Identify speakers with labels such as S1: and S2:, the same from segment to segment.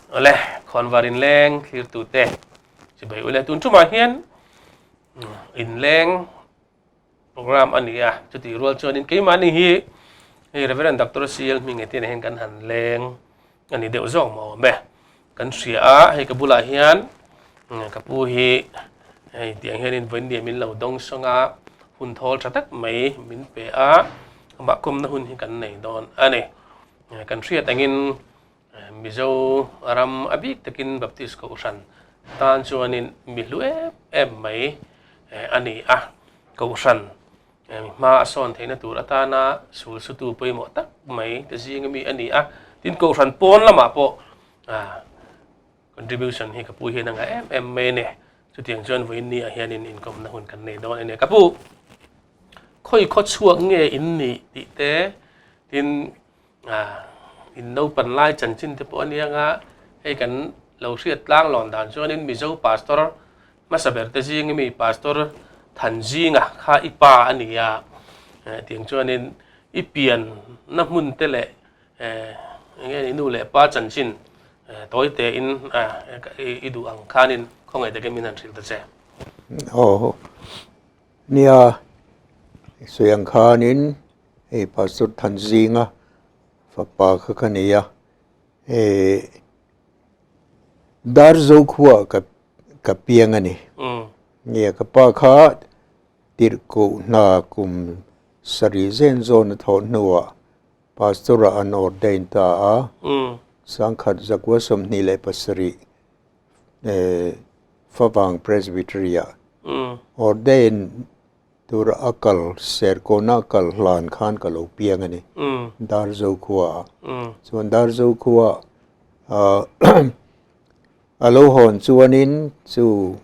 S1: Awle, khawnvar inleng thlirtute chibai ule. Tun tumah hian inleng program a ni a, chutih rual chuanin keimahni hi hei Reverend Doctor CL Hminge te nen hian kan han leng a ni deuh zawk maw awm e. Kan hria a, hei ka bulah hian ka pu hi hei tiang hianin vawiin min lo dawng sawng a, hun thawl tha tak mai min pe a, amah kawmna hun hi kan nei dawn a ni. Kan hriat angin Mizo ram a bik takin Baptist Kohhran tan chuanin mi hlu em em mai a ni a. Kohhran hma a sawn theihna tur atana sul sutu pawimawh tak mai te zinga mi a ni a. Tin, Kohhran pawn lamah pawh contribution hi ka pu hian a ngah em em mai a ni. Chutiang chuan vawiin ni ah hianin inkawmna hun kan nei dawn a ni. Ka pu, khawi khaw chhuak nge in nih tih te, tin, In naupan lai chanchin te pawh a nia nga, hei kan lo hriat tlang lawn dan chuanin Mizo Pastor hmasa ber te zing ami Pastor Thanzinga kha i pa a ni a, tiang chuanin i pian na hmun te leh eng nge i nu leh pa chanchin tawi te in i duh ang khanin khawngaih takin min han hrilh ta che.
S2: Aw nia sawi ang khanin Hei Pastor Thanzinga fapa kha ka nei a, hei Darzo khuaah ka ka piang a ni. Nia ka pa kha tirhkoh hna kum sarih zen zawn a thawh hnuah Pastor-ah an ordain ta a, sangkhat zakua 27 Favang Presbytery-ah ordain Tura a kal, Serkawna a kal hlan khan ka lo piang a ni, Darzo khuaah. Chuan Darzo khua a lo hawn chuanin chu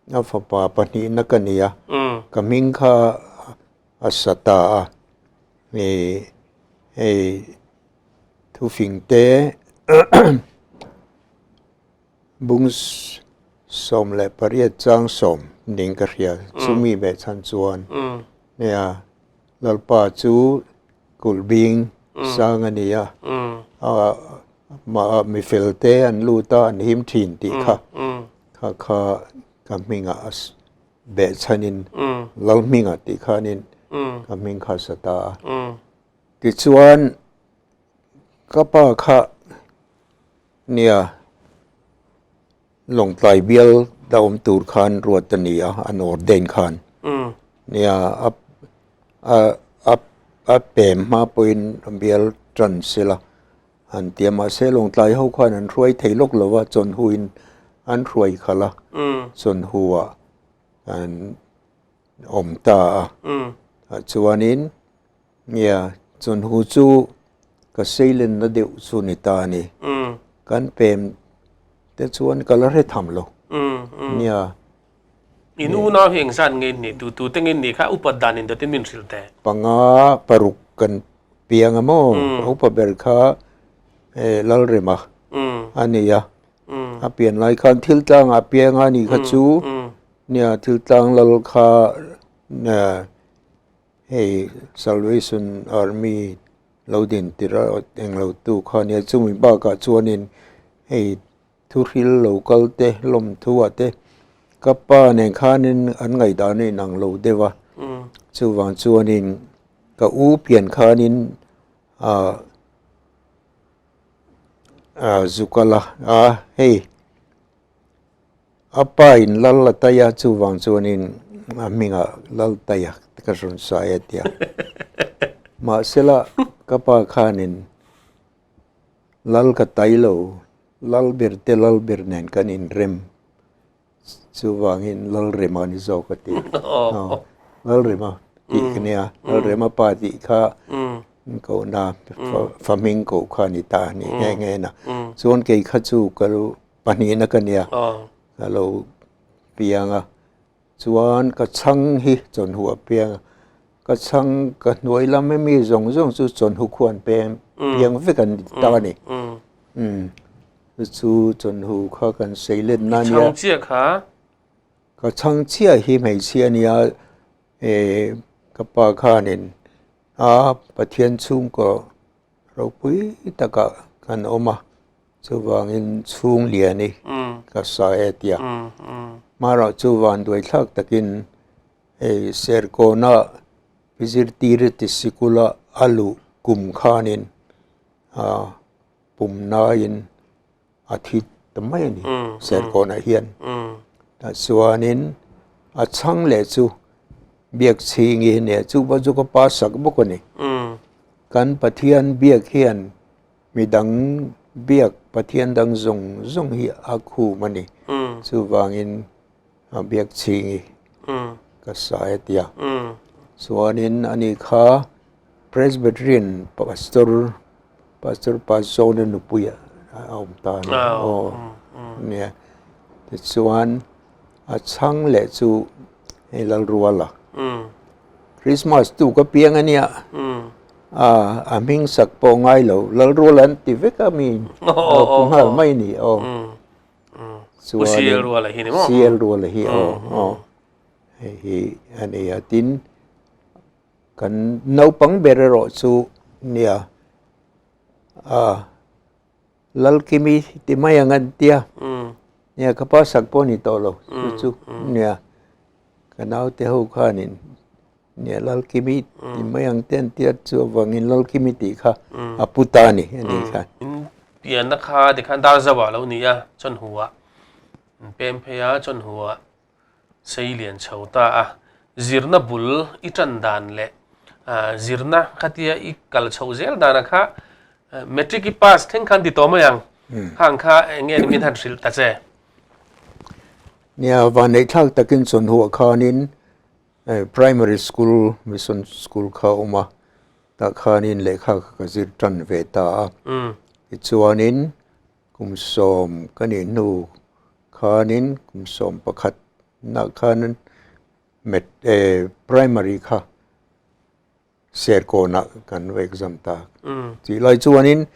S2: a fapa pahnihna ka ni a, ka hming kha a sa ta a, hei thufingte Bung 18 chang 10 ning ka hria chumi beh chhan chuan nia Lalpa chu kulh bing sang a ni a, amah mi fel te an lut a an him thin tih kha kha kha ka hmingah a beh chhanin Lal hmingah tih khanin ka hming kha sa ta a. Tichuan ka pa kha Nia, Lawngtlai bial la awm tur khan ruat a ni a, an ordain khan. Nia, a a a a pem hma pawhin a bial tan sela an ti a, mahse Lawngtlai ho khan an hruai thei lawk lo va, chawnhuin an hruai khalh a, chawnhuah an awm ta a. Chuanin Nia, chawhnu chu ka seilenna deuh chu ni ta a ni. Kan pem te chuan ka la hre tham lo. Nia.
S1: In unau hi engzat nge in nih? Tu tu te nge in nih kha upat dan in dawtin min hrilh teh.
S2: Panga paruk kan piang a maw? Ka upa ber kha Lalrema a ni a. A pian lai khan thil tlangah a piang a nih kha chu. Nia, thil tlang lal kha Hei Salvation Army lo din tir a englo tu kha nia chumi bakah chuanin hei thuhril lo kal te hlawm thu ah te ka pa nen khanin an ngaihdan a inang lo deuh a chuvang chuanin ka u pian khanin ah ah zu kal a a hei. A pa in lal a tai a, chuvang chuanin a hmingah lal tai a ka rawn sawi a tia. Mahsela ka pa khanin lal ka tai lo, lal ber te lal ber nen kan inrem, chuvangin lal rema ni zawk a ti. Lal rema tih ka nia, lal rema pa tih kha kohna fa hming koh kha a ni ta a ni nghe nghe na. Chuan kei kha chu ka lo Pahnihna ka nia, ka lo piang a, chuan ka chhang hi chawnhu a piang a, ka chhang ka hnuai lam ami zawng zawng chu chawnhu khuan peng piang vek an ni ta a ni. Umm chu chawnhu kha kan sei let na nia.
S1: I chhang chiah kha?
S2: Ka chhang chiah hi hmeichhia nia, eh ka pa khanin a Pathian chhungkaw ropui takah kan awm a. Chuvangin chhungliani ka sa e tia. Hmarah chu vanduai thlak takin hei Serkawna zirtir ti sikula a luh kum khanin pumnain a thi ta mai a ni Serkawnah hian. Tah chuanin a chhang leh chu Biakchhingi nia chu pawh chu ka pa sak bawk a ni. Kan Pathian biak hian Midang biak Pathian dang zawng zawng hi a khum a ni. Chuvangin a biak chhingi ka sa e tia. Chuanin ani kha Presbyterian Pastor Pastor Pazawna nupui a awm ta a ni. Aw nia. Tichuan a chhang leh chu hei Lalruala. Christmas tu ka piang a nia. A, a hming sak pawh ngai lo, Lalrual an ti vek a mi pu nghal mai ni aw.
S1: Pu CL Ruala hi ni maw?
S2: CL Ruala hi aw aw. Hei hi a ni a, tin kan naupang ber erawh chu nia a Lalkimi ti mai ang an tia. Nia ka pa sak pawh ni tawh lo chu chu nia ka naute ho khanin Nia Lalkimi ti mai ang te an tia chu avangin Lalkimi tih kha a pu ta a ni a nih kha.
S1: In pianna kha tikhan Darzo ah lo ni a, Chawnhu ah in pem phei a, Chawnhu ah sei lian chho ta a. Zirna bul i tan dan leh zirna khatia i kal chho zel dana kha matric i pass thleng khan ti tawh mai ang. Khang kha eng nge ni min han hrilh ta che?
S2: Nia vanneihthlak takin Chawnhu ah khanin Primary school, mission school kha a awm a, tah khanin lehkha kha ka zir tan ve ta a. Tichuanin kum sawm ka nih hnu khanin kum sawm pakhat nah khan primary kha Serkawnah kan va exam ta. Tih lai chuanin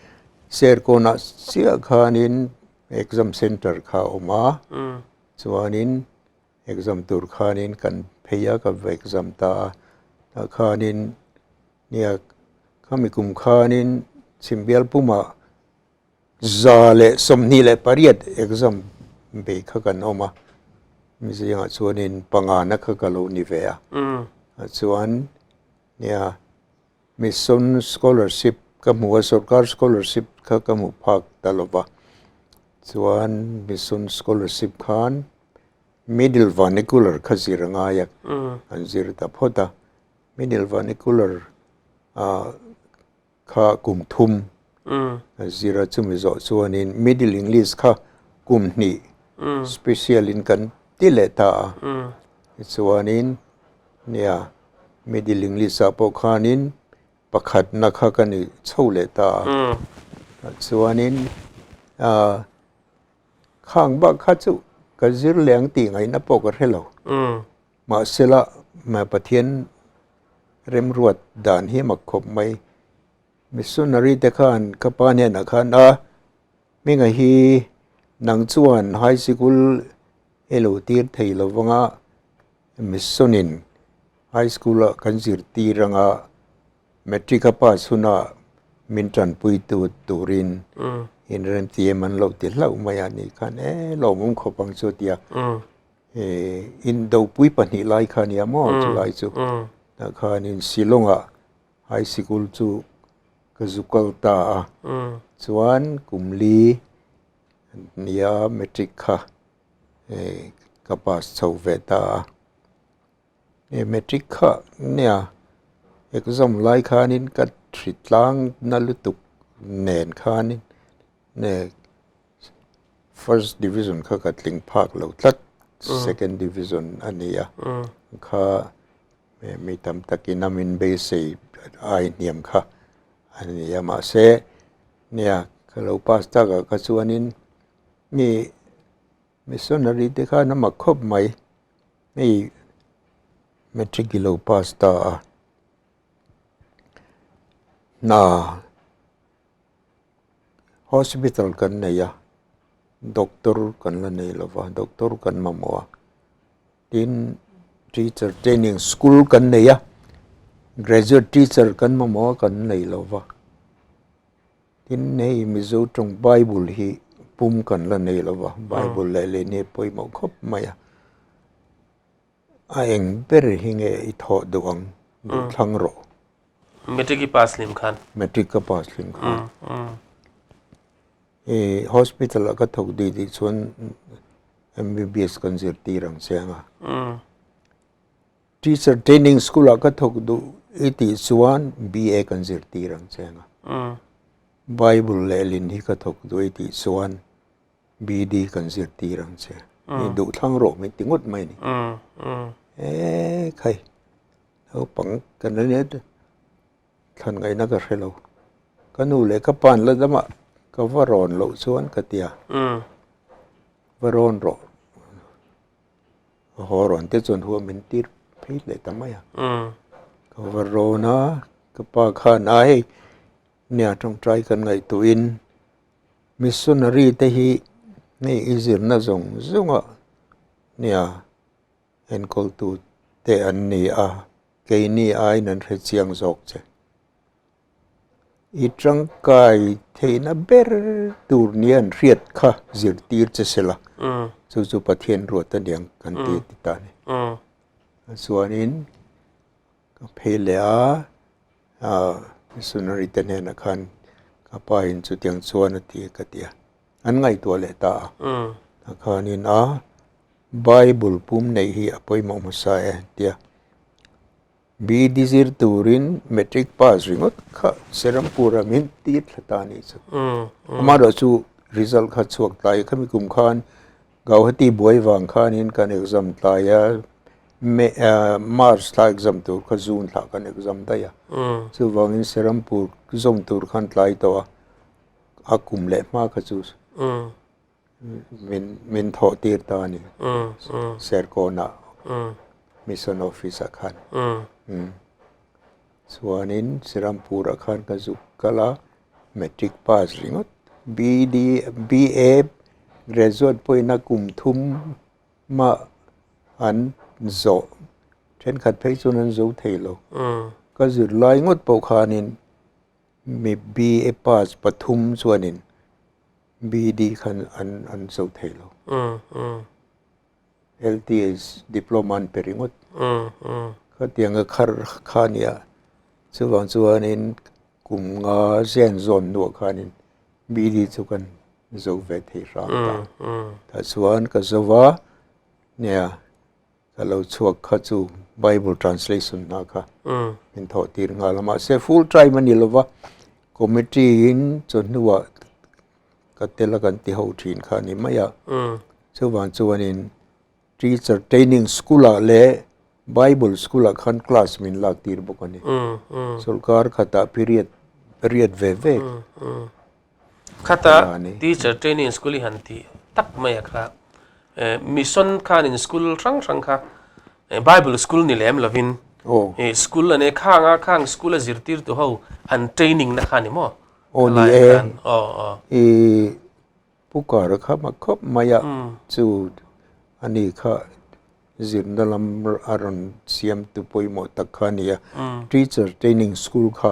S2: Serkawnah chiah khanin exam center kha a awm a, chuanin Exam tur khanin kan phei a, ka va exam ta a. Tah khanin nia khami kum khanin Chhimbial pumah 128 exam bei kha kan awm a. Mi zingah chuanin pangana kha ka lo ni ve a. Chuan nia Mission scholarship ka hmu a, sorkar scholarship kha ka hmu phak ta lo va. Chuan mission scholarship khan middle vernacular kha zir a ngai a, an zir ta phawt a. Middle vernacular ah kha kum thum a zir a, chumi zawh chuanin middle English kha kum hnih special in kan ti leh ta a. Tichuanin nia Middle English ah pawh khanin pakhatna kha ka ni chho leh ta a. Chuanin khang bak kha chu ka zir leh ang tih ngaihna pawh ka hre lo. Mahsela Pathian remruat dan hi mak khawp mai. Missionary te khan ka pa hnenah khan a hminga hi nang chuan high sikul i lo tir thei lo vanga Mission in high school ah kan zirtir anga matric a pass hunah min tanpui tu turin in remtiem an lo ti hlauh mai a nih khan e lawmawm khawp ang chu tia indopui pahnih lai kha nia maw chulai chu tah khanin Shillong ah high sikul chu ka zu kal ta a chuan kum li nia matric kha ka pass chho ve ta a he matric kha nia exam lai khanin ka hri tlang na lutuk nen khanin nge first division kha ka tling phak lo tlat second division a ni a kha mi tam takin a min beisei ai hniam kha a ni a mahse nia ka lo pass takah kha chuanin Mi missionary te khan a mak khawp mai. Hei matric i lo pass ta a. Hna hospital kan nei a, doctor kan la nei lo va, doctor kan mamawh a. Tin, teacher training school kan nei a, graduate teacher kan mamawh a kan nei lo va. Tin, hei Mizo tawng Bible hi. pum kan la nei lo va, Bible lehlin hi pawimawh khawp mai a. A eng ber hi nge i thawh duh ang, duh thlang rawh.
S1: Matric i pass hlim khan.
S2: Matric ka pass hlim khan. I hospital ah ka thawk dih dih chuan MBBS kan zirtir ang che ang a. Teacher training school ah ka thawk duh i tih chuan BA kan zirtir ang che ang a. Bible lehlin hi ka thawk duh i tih chuan BD kan zirtir ang che. I duh thlang rawh min ti ngawt mai a ni. E khai, naupang kan la nia thlan ngaihna ka hre lo. Ka nu leh ka pa'n la dama ka va rawn loh chuan ka ti a, va rawn rawh. Ka haw rawn te chuan huam min tir phei leh ta mai a. Ka va rawn a, ka pa khan a hei nia tawngtai kan ngaihtuahin missionary te hi hei i zirna zawng zawng ah nia enkawltu te an ni a, keini aiin an hre chiang zawk che. I tangkai theihna ber tur nia an hriat kha zirtir che se la, chu chu Pathian ruat a niang kan ti ti ta a ni. Chuanin ka phei leh a, missionary te hnenah khan ka pa in chutiang chuan a ti a ka ti a, an ngaihtuah leh ta a. Tah khanin a Bible pum neih hi a pawimawh hmasa e tia. BD zir turin matric pass ringawt kha Serampur ah min tir thla ta a nih chu. Amaherawh chu result kha chhuak tlai khami kum khan Gauhati buai vang khanin kan exam tlai a, March thla exam tur kha June thla kan exam daih a. Chuvangin Serampur zawm tur khan tlai tawh a, a kum leh hma kha chu min min thawh tir ta a ni Serkawnah Mission Office ah khan chuanin Serampur ah khan ka zuk kal a matric pass ringawt BD BA graduate pawhin a kum thum mah an zawh thenkhat phei chuan an zo thei lo ka zirlai ngawt pawh khanin mi BA pass pathum chuanin BD khan an an zo thei lo. LTS diploma an pe ringawt. Khatianga khar kha nia chuvang chuanin kum nga zen zawn hnuah khanin BD chu kan zo ve thei hram ta. Tah chuan ka zo va nia Ka lo chhuak kha chu Bible translation hna kha min thawh tir nghal a, mahse full time a ni lo va, committee in chawhnuah ka tel a kan ti ho thin kha a ni mai a, chuvang chuanin teacher training school ah leh Bible school ah khan class min lak tir bawk a ni, sorkar khatah period riat ve ve.
S1: Khata teacher training school hi han tih tak mai a kha mission khanin school hrang hrang kha bible school ni lem lovin school a nei khang a khang school a zirtir tu ho an training na kha ni maw
S2: aw ni e i pu kar kha ma khawp mai a chu ani kha zirna lam a rawn siam tu pawimawh tak kha a ni a teacher training school kha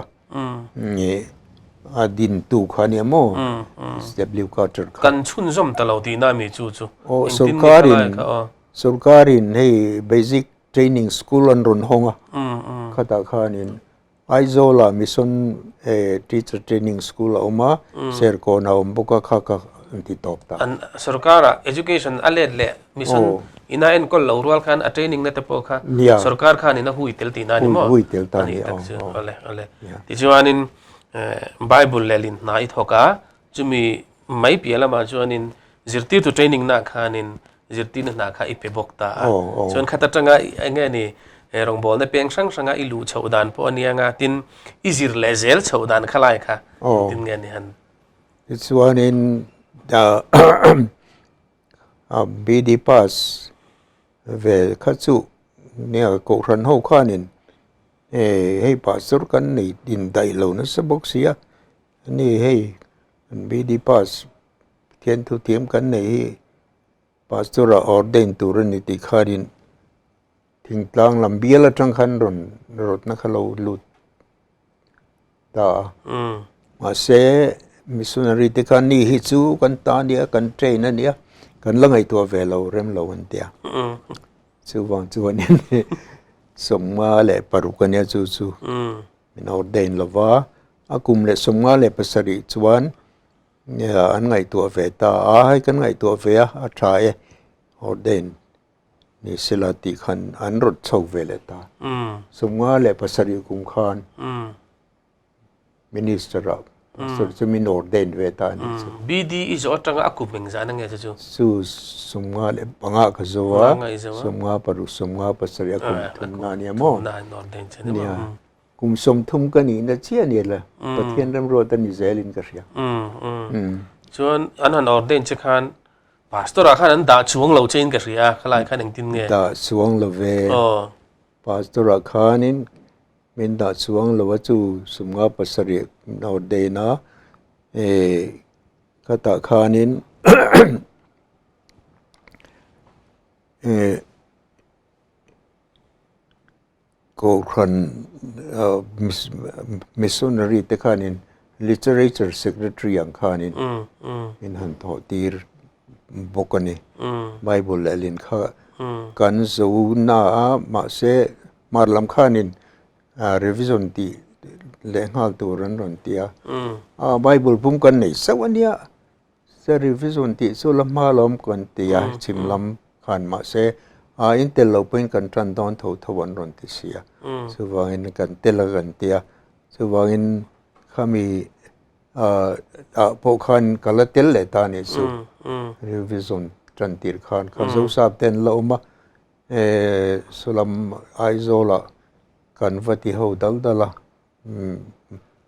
S2: a din tu kha a nia maw W Carter kha
S1: kan chhunzawm ta lo tihna a mi chu chu
S2: aw sorkarin sorkarin hei basic training school an rawn hawng a khatah khanin Aizawlah mission teacher training school a awm a, Serkawn a awm bawk a, kha kha an ti tawp ta.
S1: An sorkara education a let leh mission ina enkawl lo rual khan a training na te pawh kha sorkar khan in a hui tel tihna a ni maw?
S2: Hui tel ta a ni.
S1: A nih tak chu. Awle awle. Tichuanin Bible lehlin hna i thawk a, Chumi mai piah lamah chuanin zirtirtu training nah khanin zirtirna hna kha i pe bawk ta a. Chuan khat atanga eng nge ni rawngbawlna peng hrang hranga i luh chhoh dan pawh a nia nga tin i zir leh zel chhoh dan kha lai kha engtin nge ni han.
S2: Tichuanin BD pass ve kha chu nia kohhran ho khanin hei pastor kan nei indaih lo nasa bawk sia. Ani hei kan BD pass Pathian thu thiam kan nei hi pastor ah ordain tur a ni tih khanin thingtlang lam bial atang khan rawn rawtna kha lo lut ta a. Mahse. Missionary te khan ni hi chu kan ta ania, kan train ania, kan la ngaihtuah ve lo rem lo an ti a. Chuvang chuanin 56 ania chu chu min ordain lo va, a kum leh 57 chuan an ngaihtuah ve ta a, hei kan ngaihtuah ve a, a tha e ordain ni sela tih khan an rawt chho ve leh ta. 57 kum khan. Minister ah pastor chu min ordain ve ta a nih chu.
S1: BD i zawh atanga a kum eng zan ange chu chu?
S2: Chu 55 ka zo a, 56 57 a kum thumna a nia maw? Nia, kum 30 ka nihna chiah a ni la, Pathian remruat a ni zelin ka hria.
S1: Chuan an han ordain che khan pastor ah khan an dah chuang lo che in ka hria a, khalai khan engtin nge?
S2: Dah chuang lo ve. Pastor ah khanin Min dah chuang lo a chu 57 min ordain a, eh khatah khanin eh kohhran missionary te khanin literature secretary ang khanin min han thawh tir bawk a ni. Bible lehlin kha kan zo na a mahse Hmar lam khanin revision tih leh nghal tur an rawn ti a, a Bible pum kan nei sauh a nia, se revision tih chu la hma lawm kan ti a, chhim lam khan mahse a in tel lo pawhin kan tan dawn tho tho an rawn ti si a, chuvangin kan tel a kan ti a, chuvangin khami ah pawh khan ka la tel leh ta a nih chu, revision tan tir khan kha Zosap te an la awm a. Saw lam Aizawlah kan va ti ho dal dal a,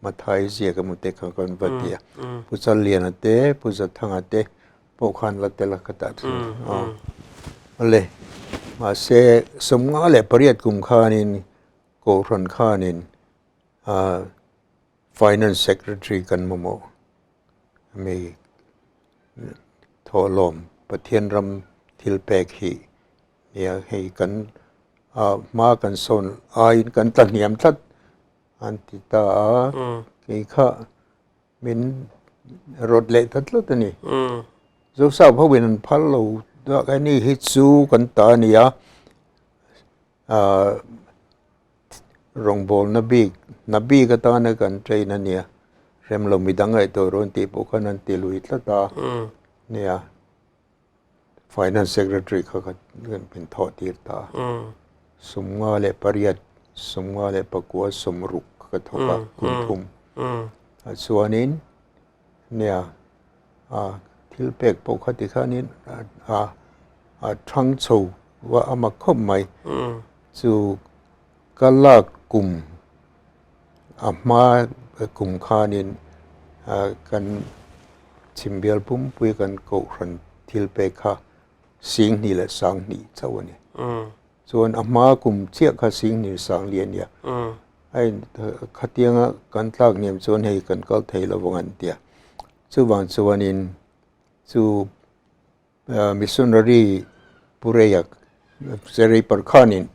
S2: Mathai ziak emaw te kha kan va ti a, Pu Challiana te, Pu Zathanga te pawh khan la tel a ka tah thin a. Awle, mahse 58 kum khanin Kohhran khanin Finance Secretary kan mamawh mi thawhlawm Pathian ram thil pek hi nia hei kan hma kan sawn aiin kan tla hniam tlat an ti ta a, kei kha min rawt leh ta tlat a ni. Zosap ho in an phal lo dak a ni hi chu kan ta a ni a. Rawngbawlna bik, hna bik atana kan train a nia, rem lo midang ngaihtuah rawn tih pawh khan an ti lui tlat a nia, Finance Secretary kha kha min thawh tir ta a, 58, 59, 60 ka thawk a kum thum ah chuanin nia a thil pek pawh kha tikhanin a a thang chho va a mak khawp mai chu ka lak kum a hma kum khanin kan chhimbial pumpui kan kohhran thil pek kha 2000 leh 2000 chauh a ni. Chuan a hma kum chiah kha 2000 sangli a nia. Hei khatianga kan tlak hniam chuan hei kan kal thei lo vang an ti a. Chuvang chuanin chu missionary Pu Reia Serei Parkhanin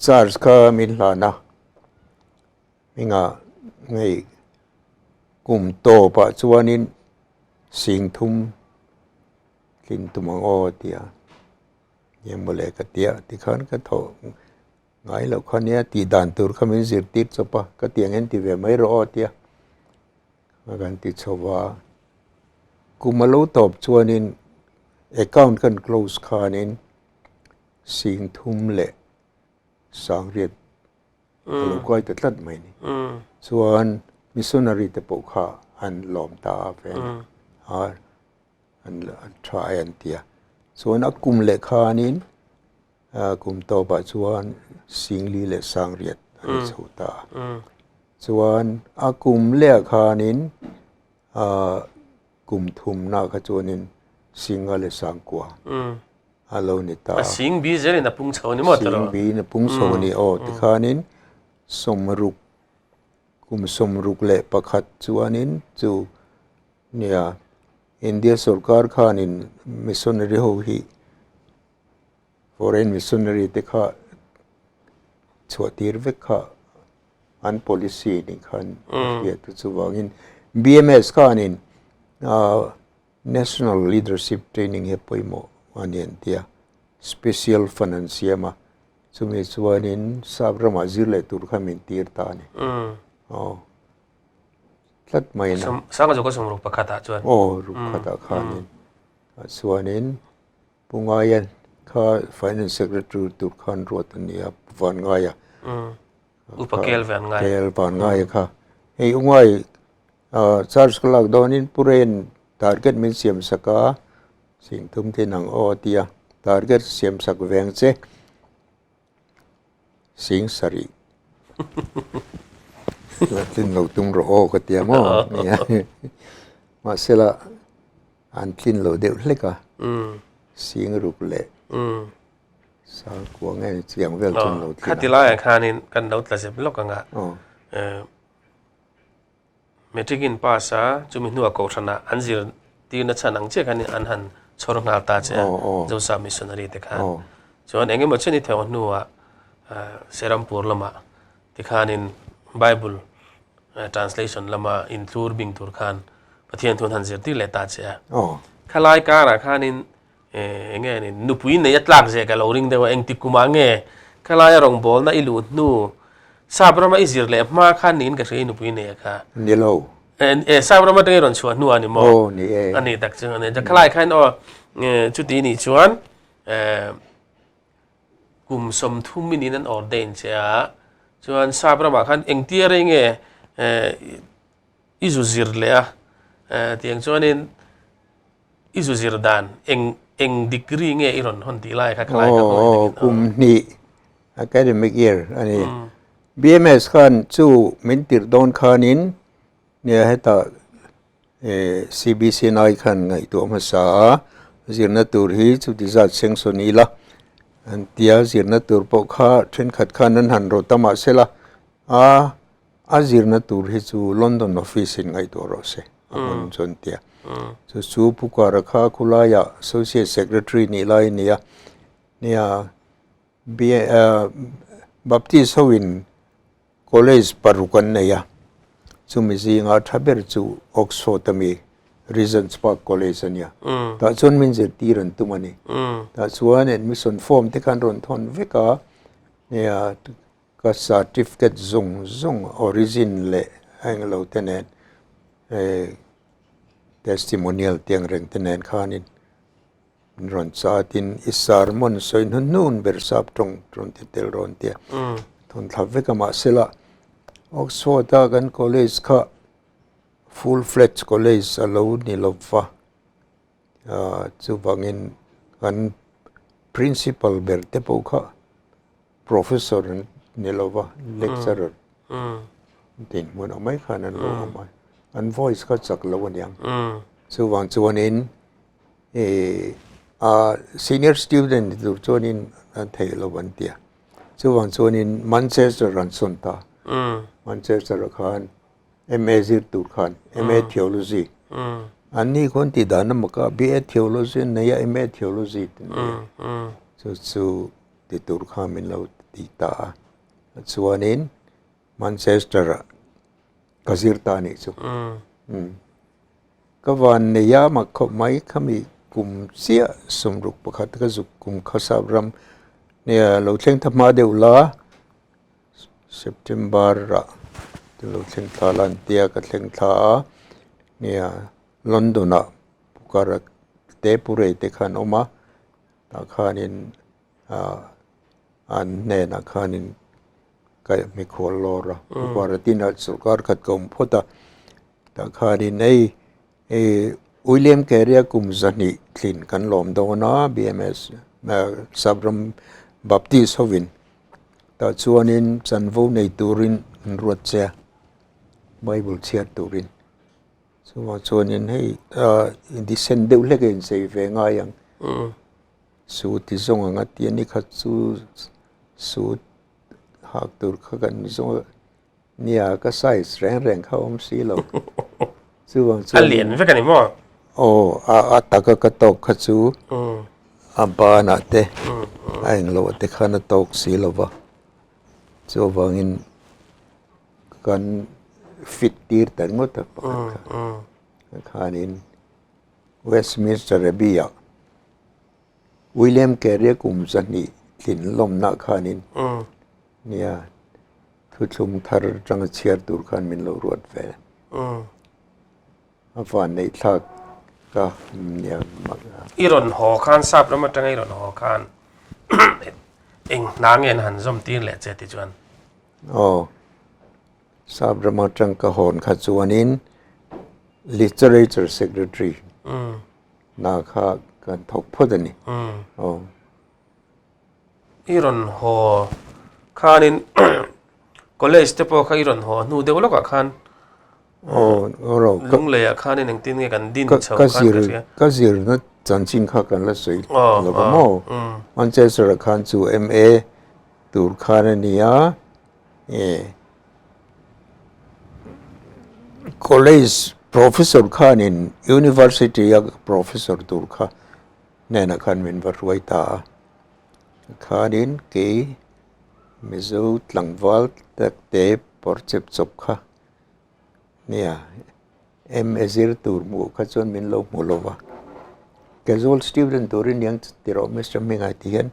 S2: charge kha min hlan a. Hmingah hei kum tawpah chuanin 30,000 tlin tum ang aw tia eng mawle ka tia tikhan ka thawh ngai loh kha nia tih dan tur kha min zirtir chawp a ka tiang hian ti ve mai rawh aw tia a kan ti chho va kum a lo tawp chuanin account kan close khanin 30,000 leh 800 a lo kai ta tlat mai ni chuan missionary te pawh kha an lawm ta a vel a. An tha e an ti a. Chuan a kum leh khanin kum tawpah chuan 4000 leh 800 a ni chho ta a. Chuan a kum leh khanin kum thumna kha chuanin 5000 leh 9000 a lo ni ta a.
S1: A sing bi zelin a pung chho a ni maw tiraw?
S2: Sing biin a pung chho a ni aw. Tikhanin 60 kum 61 chuanin chu Nia, India sorkar khanin missionary ho hi foreign missionary te kha chhuah tir vek kha an policy nih khan a hriat a, chuvangin. BMS khanin National Leadership Training hi a pawimawh a ni an ti a, Special Fund an siam a, chumi chuanin sap ramah zir leh tur kha min tir ta a ni. Aw, tlat mai na.
S1: Sanga zawka sawm ruk pakhatah chuan.
S2: Aw, ruk khatah khanin. Chuanin Pu Ngaia kha Finance Secretary tur khan ruat a ni a, Pu Van Ngaia.
S1: Upa Kel Van Ngaia.
S2: Kel Van Ngaia kha. Hei U Ngai charge ka lak dawnin Pu Rain target min siam sak a, sing thum te nang aw a ti a, target siam sak veng che sing sarih tlin lo tum rawh aw ka ti a maw. Mahsela An tlin lo deuh hlek a, sing ruk leh sang kua nge ni chiang vel chuan lo tlin a.
S1: Khati laiah khanin kan lo tla zep lawk ang a, matric in pass a, chumi hnuah kohhranah an zir tirna chhan ang chiah khanin an han chhawr nghal ta che a, Zosa missionary te khan. Chuan eng emaw chen i theuh hnuah Serampur lamah tikhanin Bible translation lama inthlur bing tur khan Pathian thu an han zirtir leh ta che a. Khalai karah khanin eng nge ni nupui nei a tlak zeh ka lo ring deuh a, engtik kumah nge khalai a rawngbawlna i luh hnu sap rama i zir leh hma khan niin ka hria i nupui nei a kha.
S2: Ni lo.
S1: Sap rama atanga i rawn chhuah hnu a ni maw?
S2: Aw ni e.
S1: A ni tak chu a ni. Khalai khan aw chuti nih chuan Kum 30 in in an ordain che a, chuan sap ramah khan engtia rei nge i zu zir leh a, tiang chuanin i zu zir dan eng eng degree nge i rawn hawn tih lai kha khalai kha hmuh
S2: Aw kum hnih academic year a ni. BMS khan chu min tirh dawn khanin nia hetah CBC nai khan ngaihtuah hmasa a, zirna tur hi chuti zat seng sawn ila an tia zirna tur pawh kha thenkhat khan an han rawt a mahsela a a zirna tur hi chu London office in ngaihtuah rawh se a hmun chu an tia. Chu chu Pu Kara kha khulaiah Associate Secretary nih lai a ni a, nia Baptist ho in College paruk an nei a, chumi zinga tha ber chu Oxford ami Regent's Park College a nia. Tah chuan min zirtir an tum a ni. Tah chuan admission form te khan rawn thawn vek a, nia ka certificate zawng zawng origin leh a englo te nen testimonial te ang reng te nen khanin Min rawn chatin i sermon sawi hnu hnun ber sap tawng rawn ti tel rawn tia thawn thla vek a mahsela Oxford a kan college kha full fledged college a lo ni lo va ah chuvangin kan principal ber te pawh kha professor ni lo va lecturer dinhmun ang mai khan an lo awm a an voice kha chak lo aniang chuvang chuanin A senior student ni tur chuanin an theih lo an ti a, chuvang chuanin Manchester an sawn ta. Manchester ah khan MA zir tur khan MA Theology an ni khawn tih dan a mak a, BA Theology an nei a, MA Theology te an nei a, chu chu ti tur khan min lo ti ta a, chuanin Manchester ah ka zir ta a nih chu. Ka van nei a mak khawp mai khami kum chiah 61 ka zuk kum khasap ram nia lo thleng tha hma deuh la September ah te lo thleng thla la an tia ka thleng thla a nia London ah Pukara te Purei te khan awm a tah khanin ah an hnenah khanin ka mikhual lawr a Pukara tinah sorkar khat ka awm phawt a. Tah khanin hei hei William Carey-a kum 200 thlin kan lawm dawn a BMS Sapram Baptist hovin tah chuanin chanvo nei turin an ruat che a Bible chhiar turin chuvang chuanin hei indecent deuh hlek a inchei ve ngai ang suit ti zawng ang a tia nikhat chu suit hak tur kha kan zawng a. Nia, ka size reng reng kha awm si lo. Chuvang chuan.
S1: A lian vek a ni maw?
S2: Aw, a a taka ka tawk kha chu a banah te a englo te khan a tawk si lo va. Chuvangin kan fit tir ta ringawt a pakhat kha. Khanin Westminster Abbey-ah William Carey-a kum 200 tlin lawmna khanin nia thuthlung thar atanga chhiar tur khan min lo ruat ve. A van neih thlak ka nia mak a.
S1: I rawn haw khan sap ram atanga i rawn haw khan eng hna nge an han zawm tir leh che ti chuan?
S2: Aw, sap ram atang ka hawn kha chuanin Literature Secretary hna kha kan thawk phawt a ni. Aw.
S1: I rawn haw khanin college te pawh kha i rawn haw hnu deuh lawkah khan lungleiah khanin engtin nge kan din chho khan ka hria.
S2: Ka zirna chanchin kha kan la sawi lo va maw? Manchester-ah khan chu MA tur khan a ni a, college professor khanin university-a professor tur kha hnenah khan min va hruai ta a, khanin kei Mizo tlangval tak te pawr chep chawp kha nia MA zir tur hmuh kha chuan min lo hmu lo va, casual student turin niang ti rawh Mister Hminga ti hian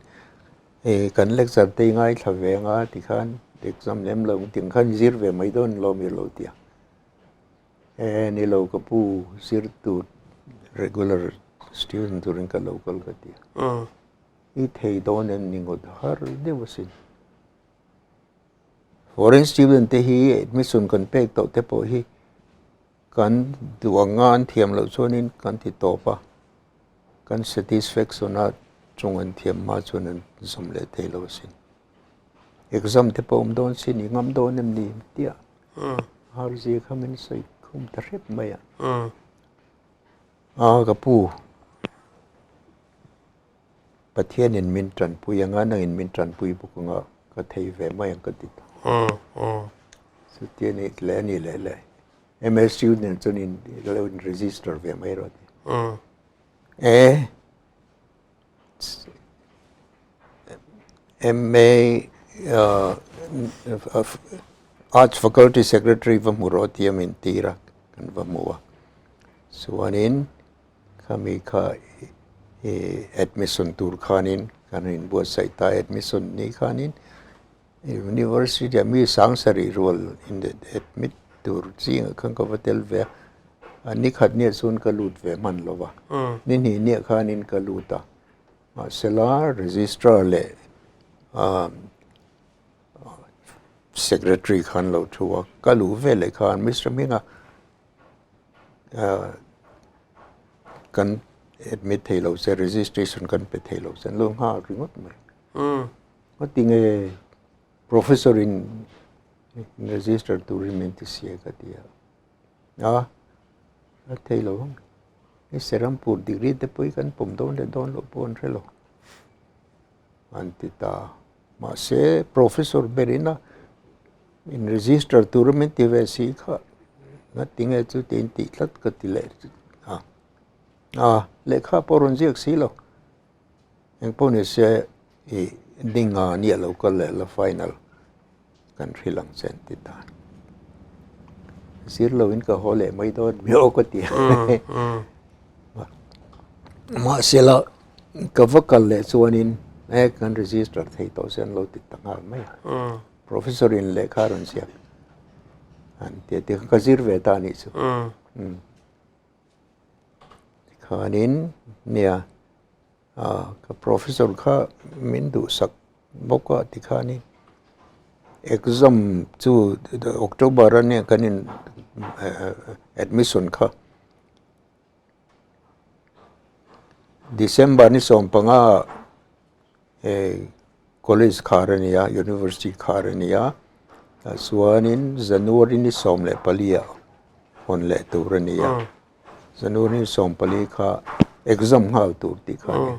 S2: eh kan lecture te i ngaithla ve anga tikhan exam lem lo ang khan zir ve mai dawn lo mi lo ti a. E ni lo ka pu zir tur regular student turin ka lo kal ka ti a. I thei dawn em ni ngawt har deuh asin. Foreign student te hi admission kan pek tawh te pawh hi kan duh anga an thiam loh chuanin kan ti tawp a, kan satisfaction a chung an thiam hma chuan an zawm leh thei lo asin. Exam te pawh awm dawn sin i ngam dawn em ni tia Harzia kha min sawi khum ta hrep mai a. A ka pu Pathianin min tanpui anga nangin min tanpui bawk anga ka thei ve mai ang ka ti ta. Chutia ni leh a ni leh leh MSU nen chuan in lo in register ve mai rawh a ti. E MA Arts Faculty Secretary va hmu rawh tia min tir a, kan va hmu a. Chuanin khami kha admission tur khanin kan inbuatsaih ta a, admission ni khanin University ah mi sang sarih rual in admit tur zingah khan ka va tel ve a, a ni khat nia chuan ka lut ve hman lo va, ni hnih nia khanin ka lut a, mahsela registrar leh secretary khan lo thu a, ka luh ve leh khan Mister Hminga kan admit thei lo che registration kan pe thei lo che an lo nghal ringawt mai. Ka ti nge professor in register turin min ti sia ka ti a, a a thei lo ang, hei Serampur degree te pawh hi kan pawm dawn leh dawn loh pawh an hre lo an ti ta a, mahse professor berin a in register tura min ti ve si kha nga ti nge chu tiin tih tlat ka ti leh a, a lehkha pawh rawn ziak si lo. Engpawh ni se i dinga nia lo kal leh la final kan hrilh ang che an ti ta. Zir lo in ka haw leh mai dawn mi aw ka ti a. Mahse la ka va kal leh chuanin e kan register thei tawh se an lo ti ta nghal mai a. Professor in lehkha a rawn ziak an ti a tikhan ka zir ve ta a nih chu. Tikhanin nia ka professor kha min duhsak bawk a tikhanin exam chu October a nia kan in admission kha December ni 15 college khar a ni a university khar a ni a tah chuanin January ni 14 ah hawn leh tur a ni a January ni 14 kha exam nghal tur tih kha a ni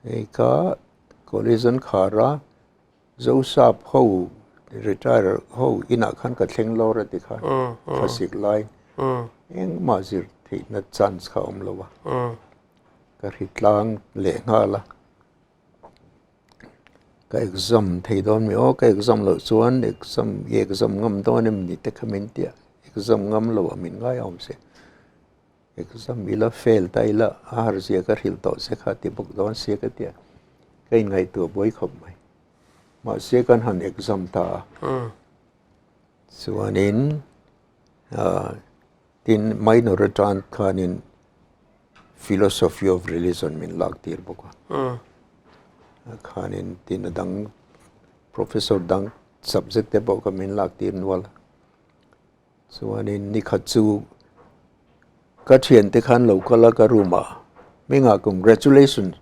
S2: hei kha college an khar a Zosap ho retire ho inah khan ka thleng lawr a ti khan thlasik lai engmah zir theihna chance kha a awm lo a. Ka hri tlang leh nghal a. Ka exam thei dawn mi aw, ka exam loh chuan exam i exam ngam dawn em ni te kha min ti a, exam ngam lo ah min ngai awm se. Exam ila fail ta ila a har zia ka hrilh tawh che kha ti bawk dawn sia ka ti a, ka inngaihtuah buai khawp mai. Mahse kan han exam ta a, chuanin tin minor atan khanin philosophy of religion min lak tir bawk a, khanin tin a dang professor dang subject te pawh kha min lak tir nual a, chuanin nikhat chu ka thiante khan lo kal a ka room ah hmingah congratulations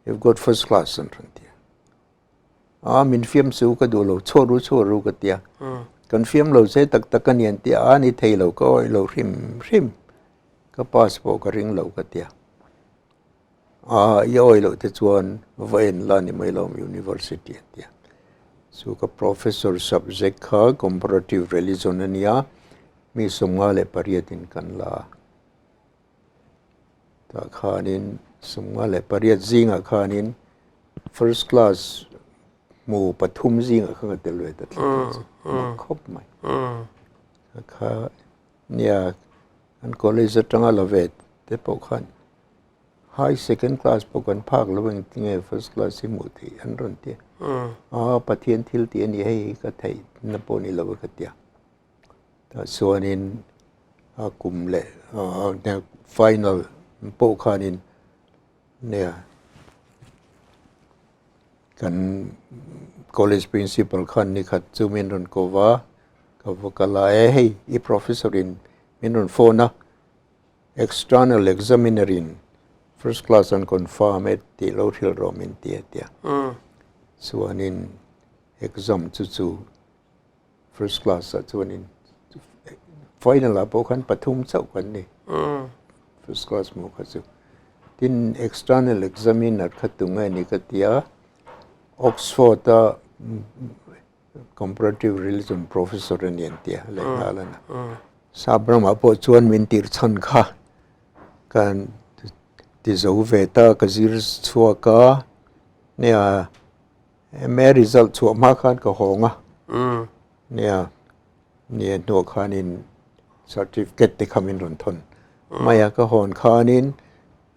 S2: you've got first class an rawn ti a. A min fiam chu ka duh lo, chhuah ru chhuah ru ka ti a. Kan fiam lo che tak tak a ni an ti a, a ni thei lo ka awih lo hrim hrim, ka pass pawh ka ring lo ka ti a. A i awih loh te chuan va en la ni mai lo university an ti a. Chu ka professor subject kha comparative religion a nia, mi 58 in kan la a. Tah khanin 58 zingah khanin first class hmu pathum zingah khan ka tel ve ta tlat a mak khawp mai. Kha nia an college atanga la ve te pawh khan high second class pawh kan phak lo engtinge first class hi hmuh theih an rawn ti a. A Pathian thil tih a ni hei hi ka theihna pawh ni lo ka ti a. Tah chuanin a kum leh final pawh khanin nia kan college principal khan nikhat chu min rawn ko va, ka va kal a e hei i professor in min rawn phone a external examiner in first class an confirm e tih lo hrilh rawh min ti a tia chuanin exam chu chu First class ah chuanin final ah pawh khan pathum chauh kan ni. First class hmuh kha chu. Tin external examiner kha tunge ni ka tia Oxford a comparative religion professor a ni an tia lehnghal a na. Sap ramah pawh chuan min tirh chhan kha kan ti zo ve ta ka zir chhuak a nia MA result chhuah hma khan ka hawng a, nia, nia hnuah khanin certificate te kha min rawn thawn mai a, ka hawn khanin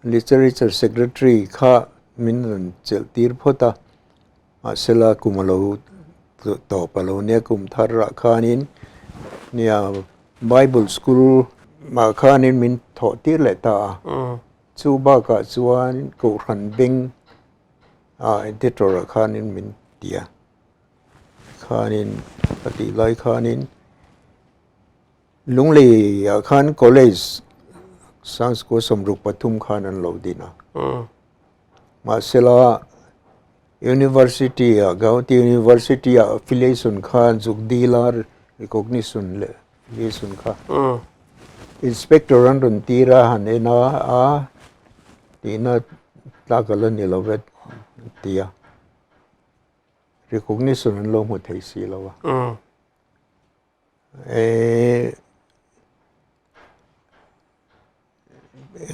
S2: literature secretary kha min rawn chelh tir phawt a, mahsela kum a lo tawp a lo nia kum thar ah khanin nia bible school ah khanin min thawh tir leh ta a, chu bakah chuan kohhran beng A editor ah khanin min ti a, khanin ka tih lai khanin Lunglei ah khan college Sangchukua 63 khan an lo din a. Mahsela University ah Gauhati University ah affiliation khan zuk dil a recognition leh affiliation kha inspector an rawn tir a han en a a tihna tlak a la ni lo ve ti a recognition an lo hmu thei si lo a eh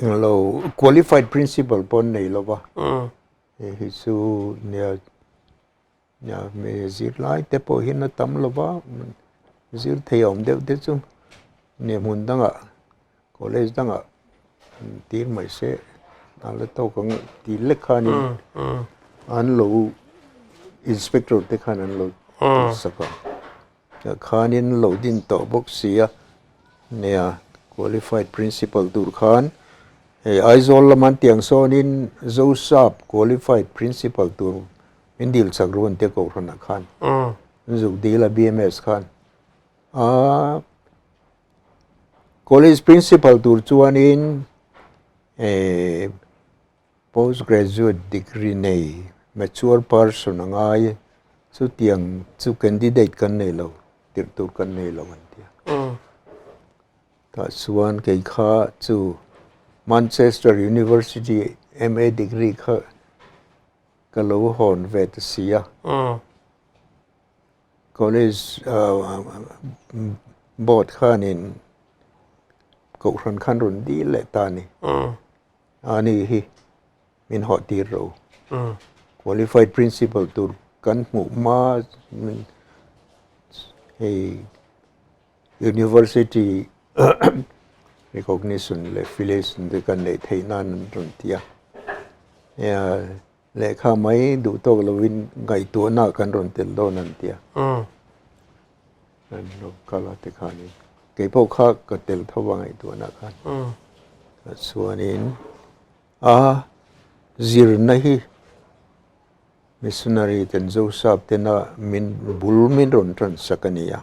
S2: englo qualified principal pawh an nei lo va hei hi chu nia Nia, mi zirlai te pawh hian a tam lo va, zir thei awm deuh te chu nia hmun dangah college dangah an tir mai se a la tawk ang tih lek khanin an lo inspector te khan an lo sak a, tah khanin lo din tawh bawk si a nia qualified principal tur khan hei Aizawl lama an tiang sawnin Zosap qualified principal tur Min dil chak ru an tia kohhranah khan an zuk dil a BMS khan a college principal tur chuanin eh post graduate degree nei mature person a ngai chutiang chu candidate kan nei lo tirh tur kan nei lo an tia tah chuan kei kha chu Manchester University MA degree kha Ka lo hawn ve ta si a. College board khanin kohhran khan rawn dil leh ta a ni. A ni hi min hawh tir ro. Qualified principal tur kan hmuh hma hei University recognition leh affiliation te kan neih theih nan an rawn ti a. Lehkha mai duh tawk lovin ngaihtuahna kan rawn tel dawn an ti a. An rawn kal a tikhanin kei pawh kha ka tel tho a ngaihtuahna khan. Chuanin a zirna hi Missionary ten Zosap tena min bul min rawn tan sak a ni a,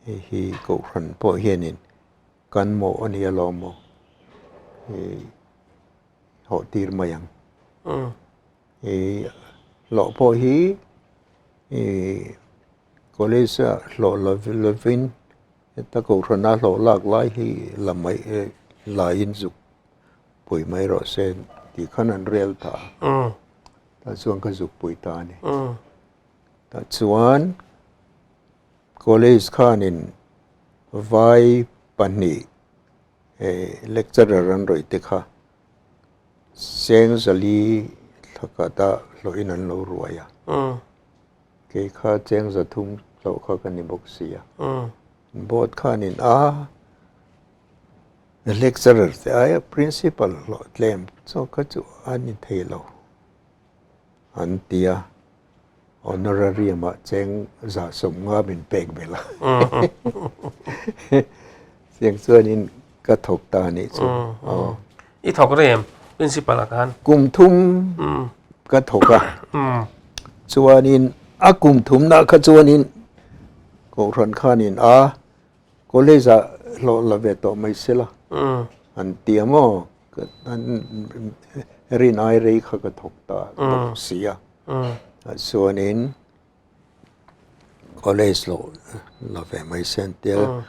S2: hei hi Kohhran pawh hianin kan mawh a ni alawm maw i hawh tir mai ang. I hlawh pawh hi i college a hlawh lovin heta Kohhrana hlawh lak lai hi la mai laiin zuk pui mai rawh se tih khan an rel ta a, tah chuan ka zuk pui ta a ni. Tah chuan college khanin vai pahnih lecturer an rawih te kha cheng zali thlakata hlawhin an lo ruai a, kei kha cheng zathum hlawh kha ka ni bawk si a, board khanin a. Lecturer te aia principal hlawh tlem chu kha chu a ni thei lo an ti a, honorarium ah cheng 150 min pek belh a, cheng chuanin ka thawk ta a nih chu.
S1: I thawk rei em principal ah khan?
S2: Kum thum ka thawk a, chuanin a kum thumna kha chuanin Kohhran khanin a College ah hlawh la ve tawh mai se la, an ti a maw? Rin ai rei kha ka thawk ta bawk si a. Chuanin college hlawh la ve mai se an ti a.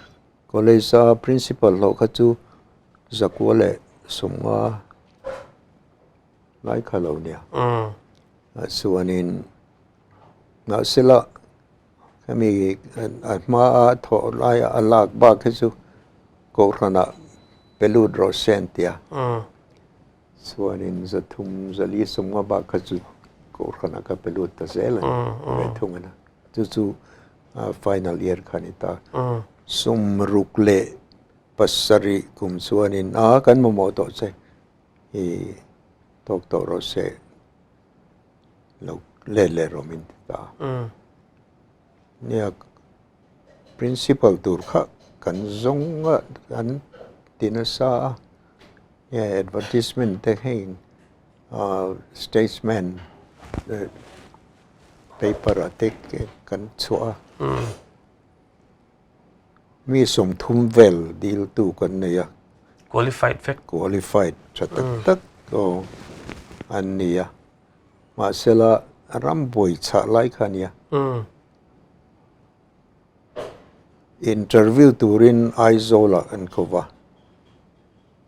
S2: College a principal hlawh kha chu zakua leh sawmnga lai kha lo nia. Chuanin mahsela Hemi a hmaa thawh laia a lak bak hi chu Kohhranah pe lut rawh se an ti a. Chuanin zathum zali sawmnga bak kha chu Kohhranah ka pe lut ta zel a ni ve thung a na. Chu chu final year kha a ni ta. Sumruk leh pasarih kum chuanin a kan mamawh tawh che i tawk tawh rawh se. Lo let leh rawh min ti ta a. Nia principal tur kha kan zawng a an ti nasa a, nia advertisement te hei statesman paper ah te kan chhuah a. Mi 30 vel dil tu kan nei a.
S1: Qualified vek.
S2: Qualified tha tak tak aw an ni a. Mahsela ram buai chhah lai kha a nia. Interview turin Aizawl ah an ko va.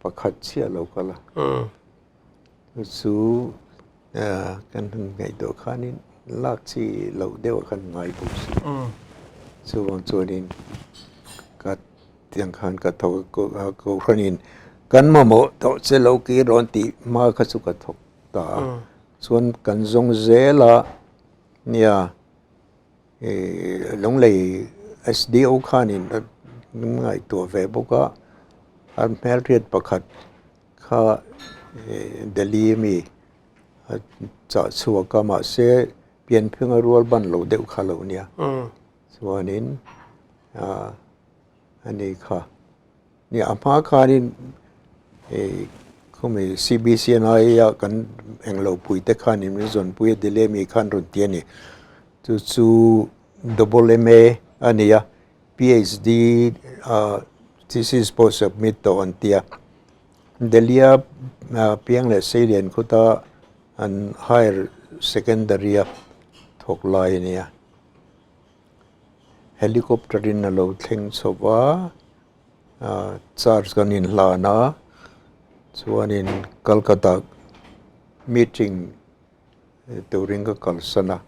S2: Pakhat chiah lo kal a. Chu chu kan han ngaihtuah khanin lak chi loh deuh a kan ngai bawk si. Chuvang chuanin ka tiang khan ka thawk a, Kohhranin kan mamawh tawh che lo ki rawn tih hma kha chu ka thawk ta a. Chuan kan zawng zel a, nia Lunglei SDO khanin a ngaihtuah ve bawk a, a hmelhriat pakhat kha Delhi ami a chah chhuak a mahse pianphenga rual ban lo deuh kha lo nia chuanin ani kha nia a hma khanin khumi CBCNI a kan englo pui te khanin min zawn pui a Delhi ami khan rawn ti a ni chu chu double MA a ni a. PhD thesis pawh submit tawh an ti a, Delhi-a piang leh Seilian khuta an higher secondary-a thawk lai a nia. Helicopter-in a lo thleng chho va, charge kan inhlan a, chuanin Calcutta meeting turin ka kalsan a.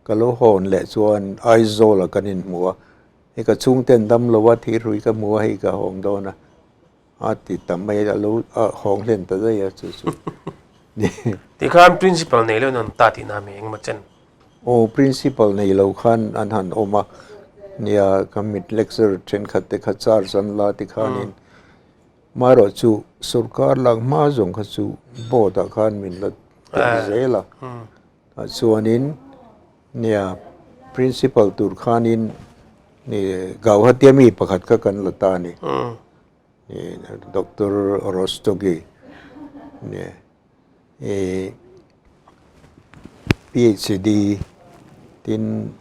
S2: Ka lo hawn leh chuan Aizawl ah kan inhmu a, hei ka chhungten dam lo a, thirhrui ka hmu a, hei ka hawng dawn a, a ti ta mai a, lo hawng hlen ta daih a chu chu.
S1: Tikhan Principal nei lo in an ta tihna mi engemaw chen?
S2: Aw, Principal nei lo khan an han awm a, nia ka mit lecture thenkhat te kha charge an la tikhanin marawh chu sorkar lak hma zawng kha chu board ah khan min la telh zel a, tah chuanin nia Principal tur khanin Gauhati ami pakhat kha kan la ta a ni. Doctor Rastogi nia i PhD tin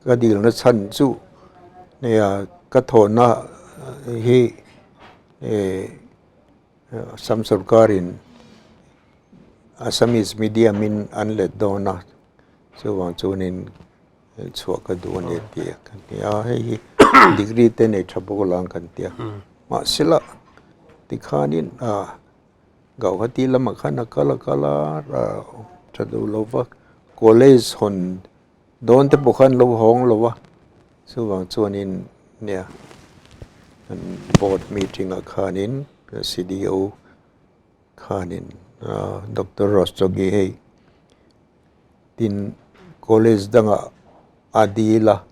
S2: ka dilna chhan chu nia ka thawhna hi Assam sorkarin Assamese medium in an let dawn a chuvang chuanin chhuah ka duh a ni a ti a kan ti a hei hi degree te nei tha bawk lang kan ti a mahsela tikhanin ah Gauhati lamah khan a kal a kal a tha duh lo va college hawn dawn te pawh khan lo hawng lo va chuvang chuanin nia kan board meeting ah khanin C_D_O khanin Doctor Rastogi hei. Tin, college dangah a dil a,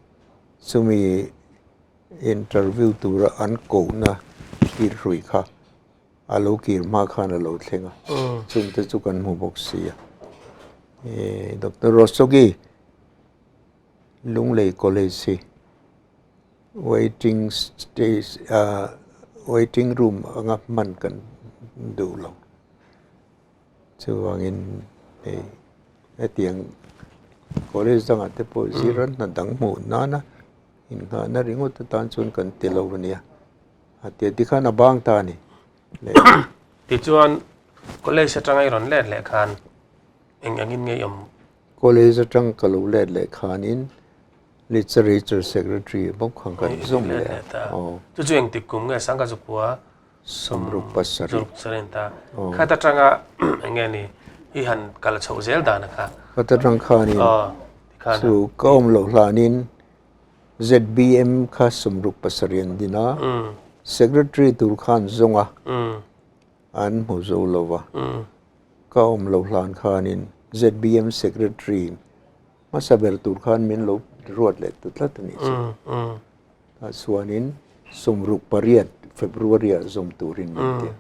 S2: chumi interview tura an kohna thlir hrui kha a lo kir hma khan a lo thleng a, chungte chu kan hmu bawk si a. Doctor Rastogi Lunglei College hi waiting stage waiting room anga hman kan duh lo. Chuvangin hei hetiang college dangah te pawh zir a hna dang hmuh nana inngahna ringawt atan chuan kan ti lo a nia. A tia tikhan a bang ta a ni.
S1: Tichuan college atanga i rawn let leh khan eng engin nge i awm?
S2: College atang ka lo let leh khanin literature secretary bawk khan kan zawm leh a.
S1: Chu chu engtik kum nge Sangha Zukua
S2: Sawmruk pasarih.
S1: Sawmruk pasarih an ta. Khat atanga eng nge ni i han kal chhoh zel dan a kha.
S2: Khat atang khanin chu ka awm loh hlanin ZBM kha sawmruk pasarih an din a, Secretary tur khan zawng a, an hmu zo lo va. Ka awm loh hlan khanin ZBM Secretary hmasa ber tur khan min lo ruat leh ta tlat a nih chu. Tah chuanin 68 February ah zawm turin min ti a.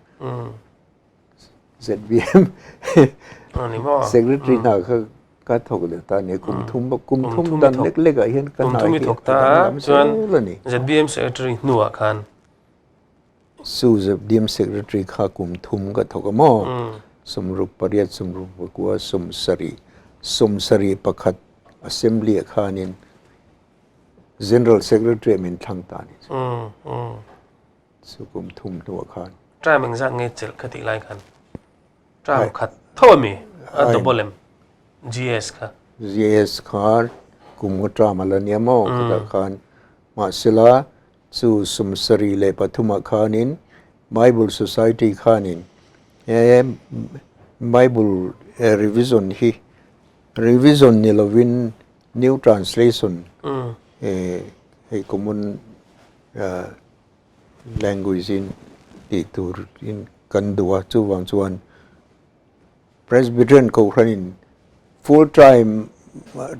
S2: ZBM Secretary hna kha ka thawk leh ta a ni. Kum thum kum thum dan lek lek ah hian ka hna hi a danglam zel a ni.
S1: ZBM Secretary hnuah khan.
S2: Chu ZBM Secretary kha kum thum ka thawk a maw? 68, 69, 70, 71 Assembly ah khanin General Secretary min thlang ta a ni chu. Chu kum thum hnuah khan.
S1: Term engzat nge chelh kha tih lai khan? Term khat tho a mi? A double em? GS kha.
S2: GS kha kum nga term a la nia maw khatah khan. Mahsela chu 73 ah khanin Bible Society khanin he Bible revision hi revision ni lovin New translation hei common language in tih tur in kan duh a, chuvang chuan Presbyterian Kohhran in full time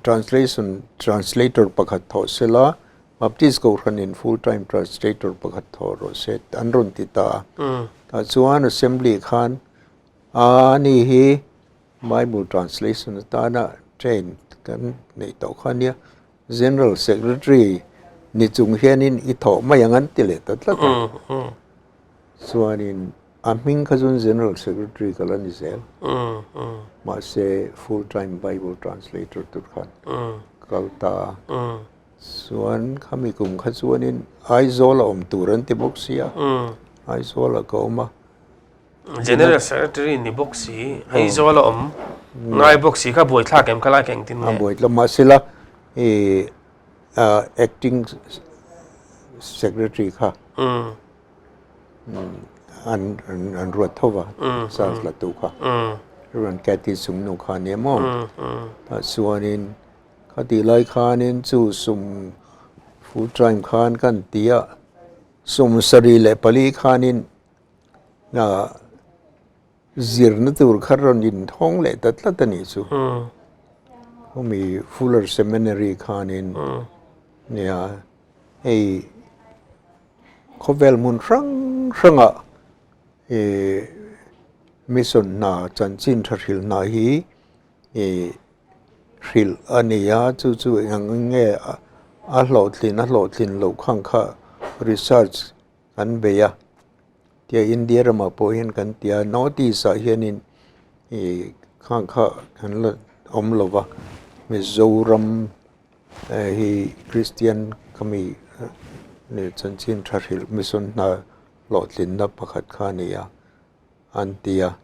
S2: translation translator pakhat thawh sela, Baptist Kohhran in full time translator pakhat thawh rawh se an rawn ti ta a. Tah chuan assembly khan a ni hi Bible translation atana train kan neih tawh kha ania, General Secretary ni chung hianin i thawh mai ang an ti leh ta tlat a. Chuanin a hming kha chuan General Secretary ka la ni zel. Mahse full time Bible translator tur khan kal ta a. Chuan khami kum kha chuanin Aizawl a awm tur an ti bawk sia, Aizawl ah ka awm a.
S1: General Secretary ni bawk si, Aizawl a awm ngai bawk si kha buaithlak em kha lai kha engtin nge?
S2: A buaithlak mahsela i acting secretary kha an an ruat tho va, charge la tu kha Reverend Cathy Sungnu kha nia maw? Tah chuanin khatih lai khanin chu sum full time khan kan ti a, 74 khanin. Zirna tur kha rawn inthawng leh ta tlat a nih chu. Humi Fuller Seminary khanin nia hei khawvel hmun hrang hrangah ih mission hna chanchin tha hrilh hna hi ih hrilh a ni a, chu chu eng ang nge a hlawhtlin a hlawhtlin loh khang kha research kan bei a, tia India ramah pawh hian kan ti a, North East ah hianin ih khang kha kan la awm lo va, Mizoram hi Kristian khami leh chanchin tha hrilh mission hna hlawhtlinna pakhat kha a ni a an ti a,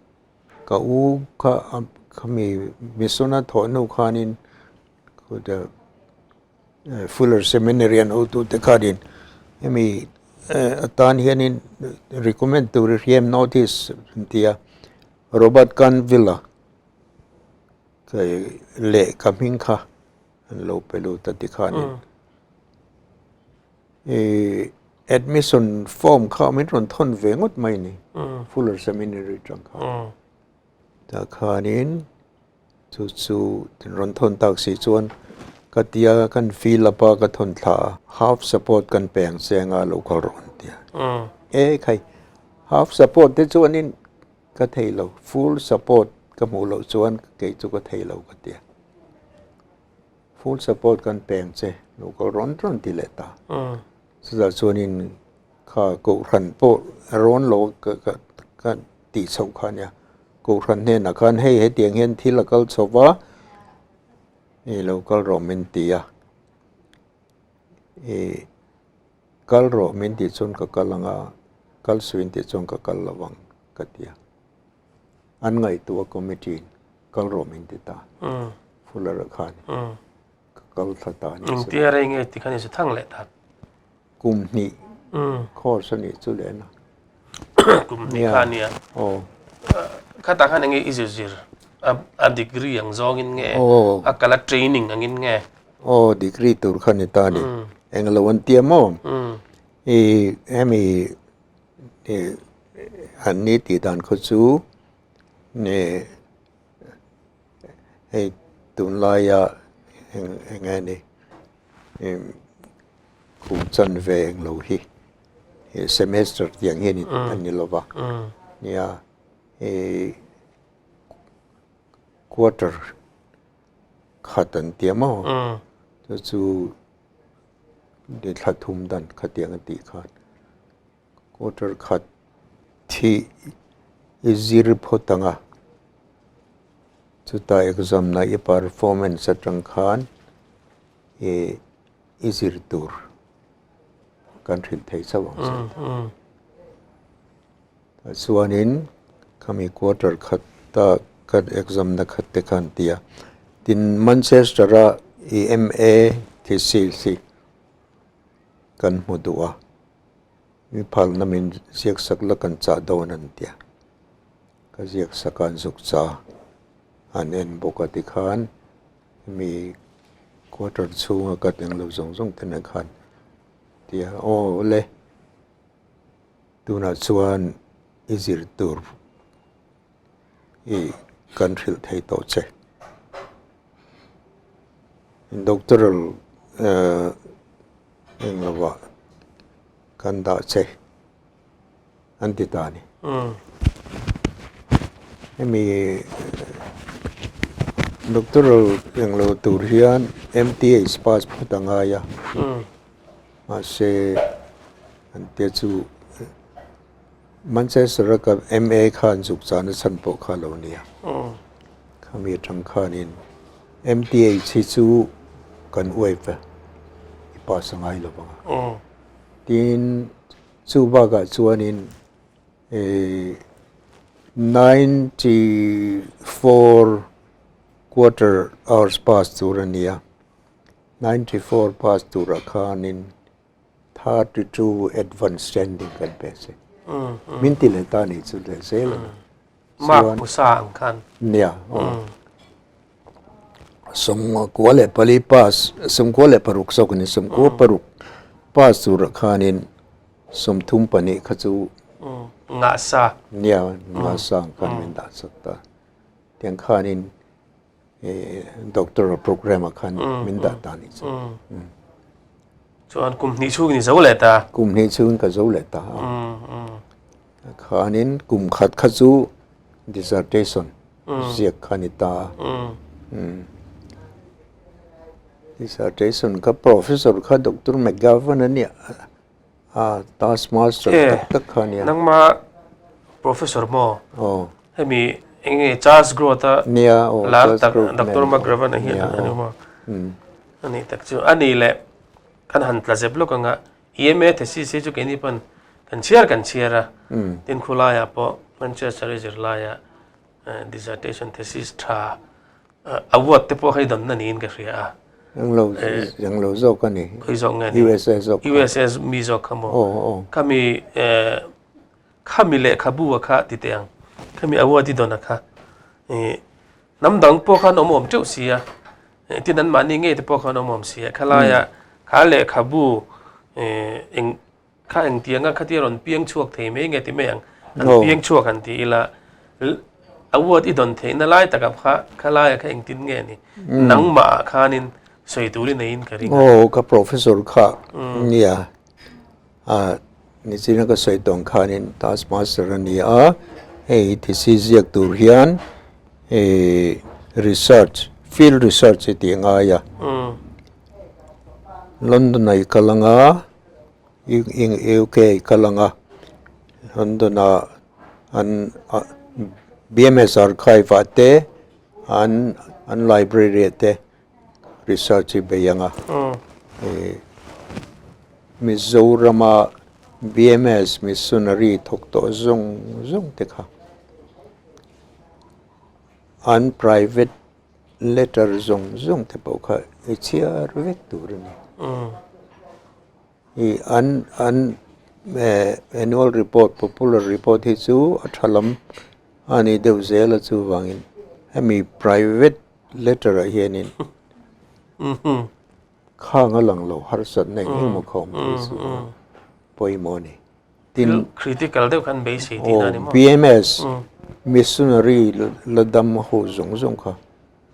S2: ka u kha khami mission a thawh hnu khanin Fuller Seminary an hotute khanin hemi atan hianin recommend tur i hriam notice an ti a, Robert Canville-a lehkha hming kha an lo pe lut a tikhanin ih admission form kha min rawn thawn ve ngawt mai a ni Fuller Seminary atang khan tah khanin. Chu chu rawn thawn tak si chuan ka tia kan fill up a ka thawn thla a, half support kan pe ang che anga lo kal rawh an ti a. E khai, half support te chuanin ka thei lo, full support ka hmuh loh chuan kei chu ka thei lo ka ti a. Full support kan pe ang che lo kal rawn rawn ti leh ta. Chutah chuanin kha kohhran pawh rawn lo ka ka tih chhoh kha a nia. Kohhran hnenah khan hei hetiang hian thil a kal chho va, i lo kal rawh min ti a, i kal rawh min tih chuan ka kal ang a, kal suih in tih chuan ka kal lo vang ka ti a. An ngaihtuah committee in kal rawh min ti ta, Fuller-a khan ka kal thla ta a ni.
S1: Engtia rei nge tikhan i zu thang leh tak?
S2: Kum hnih course a nih chu leh na.
S1: Kum hnih kha a nia.
S2: Aw.
S1: Khatah khan enge i zir a degree ang zawngin nge a kala training angin nge?
S2: Aw degree tur kha ni ta ni. Englo an tia maw? I hemi an ni tih dan khaw chu hei tunlaia eng enge ni kum chanve eng lo hi semester tiang hi a ni lo va nia ih quarter khat an ti a maw chu chu thla thum dan khatiang a tih khan. Quarter khat thi i zir phawt ang a, chutah exam na i performance atang khan i i zir tur kan hrilh thei chauh ang che. Tah chuanin khami quarter khata kan exam na khat te khan ti a, tin Manchester a i MA thesis hi kan hmu duh a, mi phalna min ziak sak la kan chah dawn an tia, ka ziak sak a an zuk cha an en bawk a tikhan mi quarter chhunga ka eng lo zawng zawng te nen khan tia aw le tunah chuan i zir tur i kan hrilh thei tawh che. Doctoral eng lovah kan dah che an ti ta a ni. Hemi doctoral eng lo tur hian MTH pass phawt a ngai a, mahse an tia chu Manchester a ka MA khan zuk chahna chhan pawh kha lo nia. Khami atang khanin MTH hi chu kan waive a, i pass a ngai lo vang a. Tin, chu bakah chuanin 94 quarter hours pass tur a nia. 94 pass turah khanin 32 advance standing kan pe che. Min ti leh ta nih chu leh zel a ni.
S1: Mark hmusa ang khan.
S2: Nia. Sawmkua leh pali pass, sawmkua leh paruk zawk a ni, sawmkua paruk pass turah khanin 32 kha chu.
S1: Ngah sa.
S2: Nia, ngah sa ang khan min dah sak ta. Tiang khanin doctoral program ah khan min dah ta a nih chu.
S1: Chuan kum hnih chhungin i zo leh ta.
S2: Kum hnih chhungin ka zo leh ta a. Khanin kum khat kha chu dissertation ziak kha ni ta a. Dissertation kha professor kha Doctor McGavin a nia a, taskmaster tak tak kha a nia.
S1: Nangma professor maw?
S2: Aw.
S1: Hemi eng nge Charles Groth a
S2: Nia aw,
S1: lar
S2: Charles
S1: tak
S2: Groth
S1: Doctor
S2: nen.
S1: McGavin a hi
S2: Nia
S1: a ni
S2: aw.
S1: maw? A nih tak chu. A nih leh kan han tla zep lawk ang a, EMA thesis hi chu keini pawn kan chhiar kan chhiar a, tin khulaiah pawh Manchester-i zirlaiah dissertation thesis tha Award te pawh hei dawnna niin ka hria a.
S2: Englo englo zawk a ni.
S1: Khawi zawk nge ni?
S2: USA zawk
S1: kha. USA mi zawk kha maw?
S2: Aw aw.
S1: Khami khami lehkhabu a kha ti teh ang. Khami award i dawn a kha. Hnam dang pawh khan awm awm teuh si a. Tin anmahni ngei te pawh khan awm awm si a. Khalaia kha lehkhabu eng Kha engtianga khatia rawn piang chhuak thei mai nge ti mai ang. An piang chhuak han ti ila, award i dawn theihna lai takah kha khalaia kha engtin nge ni? Nangmah ah khanin sawi tur i neiin ka ring a.
S2: Aw, ka professor kha nia, nichina ka sawi tawng khanin taskmaster a ni a, hei thesis ziak tur hian research, field research i tih ngai a. London ah i kal anga. UK kal anga London ah an BMS archive ah te an an library ah te research hi bei anga Mizoram a BMS missionary thawk tawh zawng zawng te kha an private letter zawng zawng te pawh kha i chhiar vek tur a ni. I an an annual report popular report hi chu a tha lam a ni deuh zel a chuvangin hemi private letter ah hianin khang a lang lo harsatna eng eng emaw kha awm thei chu pawimawh a ni.
S1: Tin, critical deuh khan beisei tihna a ni maw?
S2: BMS missionary la dam ho zawng zawng kha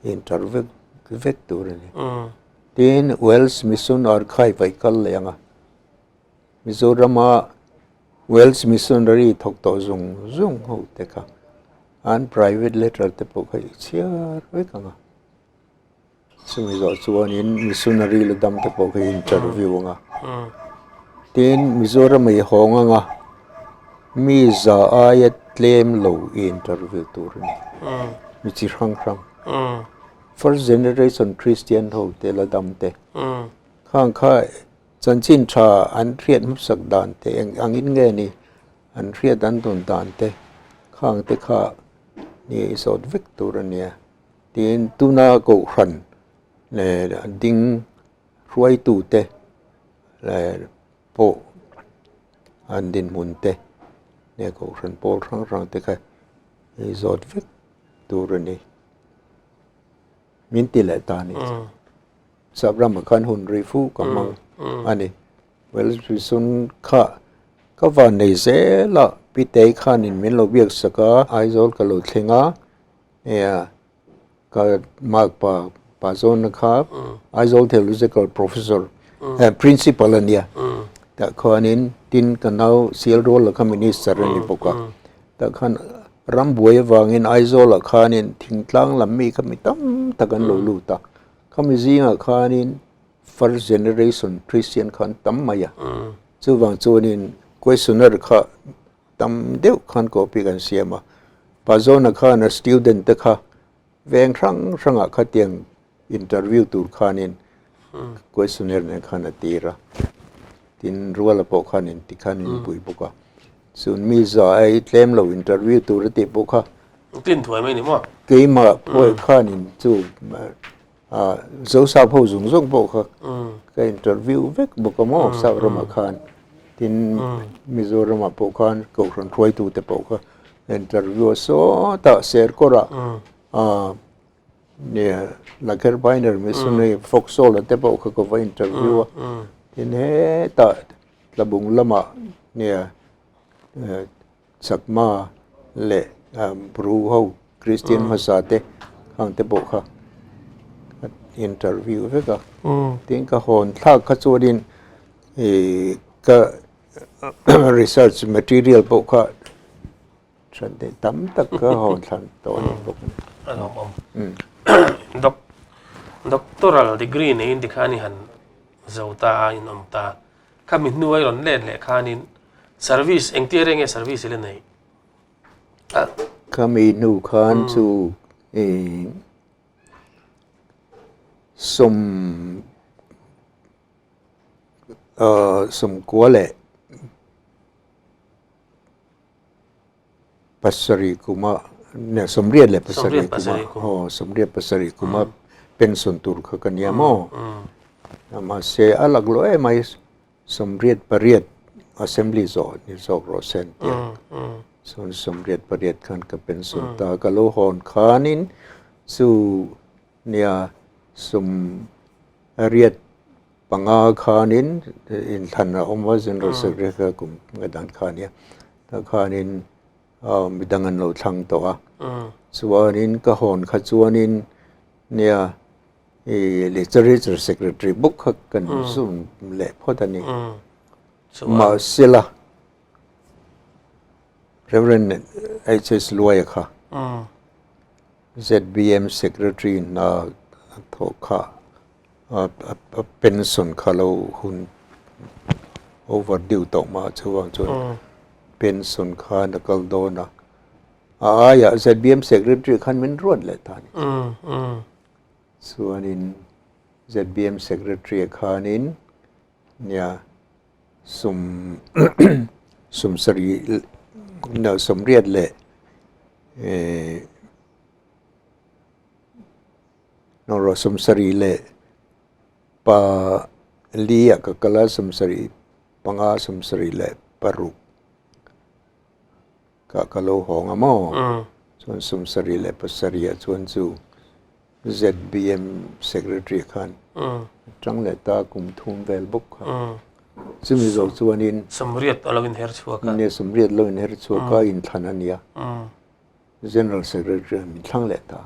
S2: intar vek vek tur a ni. Tin, Welsh Mission Archive ah i kal leh ang a, Mizorama Welsh missionary thawk tawh zawng zawng ho te kha an private letter te pawh kha i chhiar vek ang a. Chumi zawh chuanin missionary la dam te pawh khi interview ang a. Tin, Mizoram i hawng ang a, mi za aia tlem lo i interview tur a ni. Mi chi hrang hrang. First generation Christian ho te la dam te. Khang kha chanchin tha an hriat hmasak dan te eng angin nge ni an hriat an dawn dan te khang te kha ni i zawt vek tur a nia. Tin, tuna Kohhran leh ding hruaitute leh pawh an dinhmun te leh Kohhran pawl hrang hrang te kha i zawt vek tur a ni. Min ti leh ta a ni. Sap ramah khan hun rei fu ka hmang a ni. Welshison kha ka van nei zel a, Pitei khanin min lo biak sak a, Aizawl ka lo thleng a. Nia, ka mark pa pa zawn kha Aizawl Theological Professor Principal a nia. Tah khanin tin ka nau Sial Ruala kha Minister a ni bawk a. Tah khan ram buai avangin Aizawlah khanin thingtlang lam mi kha mi tam tak an lo lut a. Khami zingah khanin first generation Christian khan tam mai a. Chuvang chuanin questionnaire kha Tam deuh khan copy kan siam a, Pazawna khan a student te kha veng hrang hrangah khatiang interview tur khanin questionnaire nen khan a tir a, tin Ruala pawh khanin tikhan in pui bawk a, chun mi za ai tlem lo interview tur a tih pawh kha
S1: Tlin thuai mai ni maw?
S2: Keimah pawh khanin chu Zosap ho zawng zawng pawh kha ka interview vek bawk a maw South ramah khan tin Mizoramah pawh khan Kohhran hruaitu te pawh kha interview a sawtah Serkawrah Lakher Pioneer Missionary Foxhall te pawh kha ka va interview a tin hetah Tlabung lamah nia. Chakma leh Bru ho Kristian hmasa te khang te pawh kha ka interview vek a. Tin ka hawn thlak kha chuanin ih ka research material pawh kha tha deuh tam tak ka hawn thlan tawh a ni bawk a ni.
S1: A lawmawm. Doctoral degree neiin tikhan i han zo ta a, in awm ta. Khami hnuai rawn let leh khanin service engtia reng nge service i la neih?
S2: Khami hnu khan chu ih sawm ah sawmkua leh pasarih kuma 98 kuma aw 87 kuma pension tur kha ka nia maw mahse a laklawh em mai 88 assembly zawh ni zawk rawh se an tia chuan 88 khan ka pension ta ka lo hawn khanin chu Nia, 85 khanin inthlan a awm a, General Secretary kha kum nga dan kha ania. Tah khanin midang an lo thlang tawh a. Chuanin ka hawn kha chuanin nia i Literature Secretary bawk kha kan zum leh phawt a ni. Mahsela Reverend HS Luaia kha ZBM Secretary hna a thawh kha a pension kha lo hun overdue tawh mah chuvang chuan pension khan a kal dawn a, a aiah ZBM Secretary khan min ruat leh ta a ni. Chuanin ZBM Secretary khanin nia sum sum sarih no sawmriat leh eh no rawh 75 ah ka kal a 75 76 ka ka lo hawng a maw chuan 77 ah chuan chu ZBM Secretary khan tang leh ta kum thum vel bawk kha. Chumi zawh chuanin
S1: Sawmriat a lo inher chhuak
S2: a. Nia sawmriat lo inher chhuak a inthlan a nia. General Secretary a min thlang leh ta.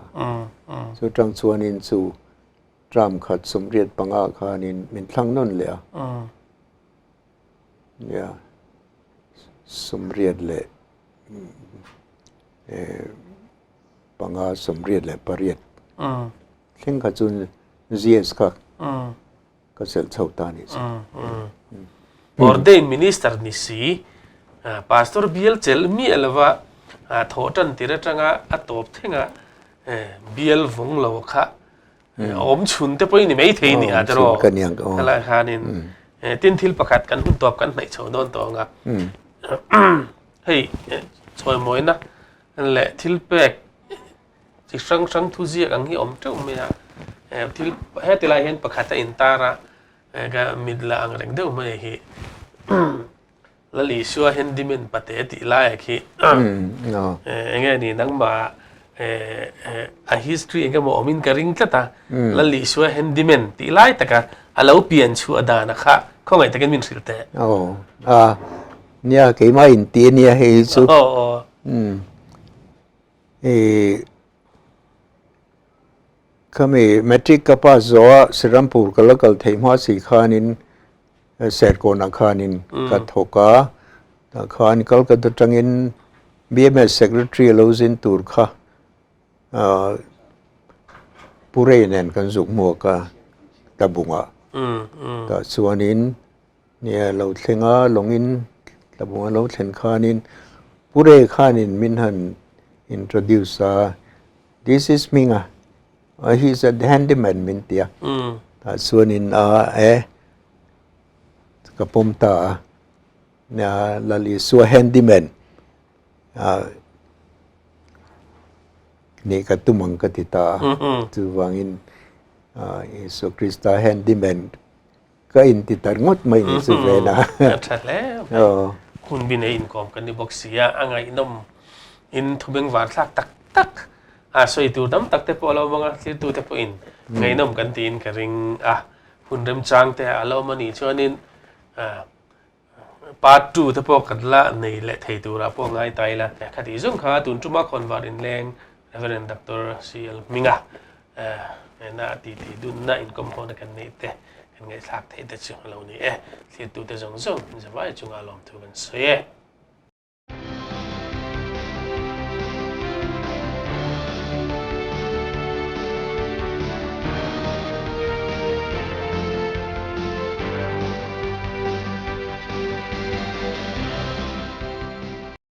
S2: Chu tang chuanin chu term khat 85 khanin min thlang nawn leh a. Nia 85 88 thleng kha chu GS kha ka chelh chho ta a nih chu.
S1: Ordained Minister ni si, Pastor bial chelh miah lova thawh tan tir atanga a tawp thlenga bial vawng lo kha awm chhun te pawh i ni maithei ni a tiraw? Khalai khanin tin thil pakhat kan hun tawp kan hnaih chho dawn tawh ang a. Hei chawimawina leh thil pek chi hrang hrang thu ziak ang hi awm teuh mai a, thil heti lai hian pakhat a intar a, ka mit la ang reng deuh mai hi Lal Isua handyman pate tih lai ah khi eng nge ni nangmah a history eng emaw awmin ka ring tlat a, Lal Isua handyman tih lai taka a lo pian chhuah dan a kha khawngaih takin min hrilh teh.
S2: Aw a Nia, keimah inti a nia hei hi chu.
S1: Aw aw.
S2: Umm. I khami matric ka pass zawh a Srirampur ka la kal theih hma si khanin Serkawnah khanin ka thawk a, tah khan Kolkata atangin BMS secretary a lo zin tur kha Purei nen kan zuk hmuak a Tlabungah. Tah chuanin Nia lo thleng a, lawngin tlabung a lo thlen khanin Pure khanin min han introduce a, This is Hminga, he is a handyman min ti a. Tah chuanin a e ka pawm ta a, nia Lal Isua handyman nih ka tum ang ka ti ta a, chuvangin Isua Krista handyman Ka inti ta ringawt mai ni chu ven a.
S1: A tha hle mai. Hun bi nei inkawm kan ni bawk si a, a ngaihnawm in thu bengvar thlak tak tak a sawi tur tam tak te pawh a lo awm ang a, thiltu te pawhin ngaihnawm kan tiin ka ring a, hun remchang te a lo awm a nih chuanin. Part 2 te pawh kan la nei leh thei turah pawh ngai ta ila. Khatih zawng kha tun tuma khawnvar inleng Rev. Doctor CL Hminga nena titi dunna inkawm hawna kan neih te kan ngaihthlak theih te chu a lo ni e. Thlirtute zawng zawng zavai chunga lawmthu kan sawi e.